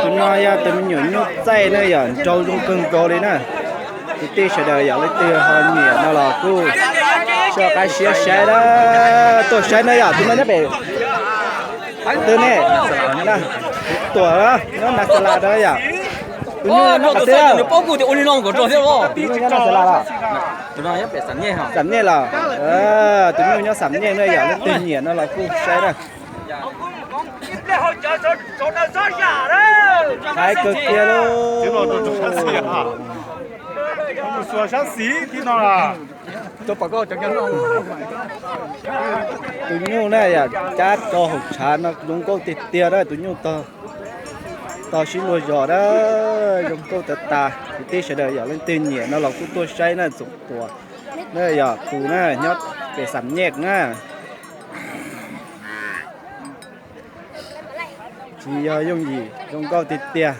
Tus no yog tus me nyuam nyuj txaij na yom, nrau zoo kawg nkaus li na. Kwv tij sawv daws yog leej twg ho nyiam no los kuj soj qab siab saib na. Tuaj saib na yom, tus no nyob pem twg ne? Tuam nyob Nas Xas Las na yom. Tus nyuj nyob qhov twg? Tus nyuj nyob Nas Xas Las los? Xam Nyej los? Tus nyuj nyob Xam Nyej na yom, leej twg nyiam no los kuj saib na. Haib kawg kiag lauj. Tus nyuj na yom, cab rau hauv tshav no zoo nkauj tiag tiag na, tus nyuj tog sib luag zos na, zoo nkauj tas tas. Kwv tij sawv daws yog leej twg nyiam no los kuj tuaj saib na, Txoom Tuam na yom, tus na nyob pem Xam Nyej na. Tsis yog yooj yim, zoo nkauj tiag tiag.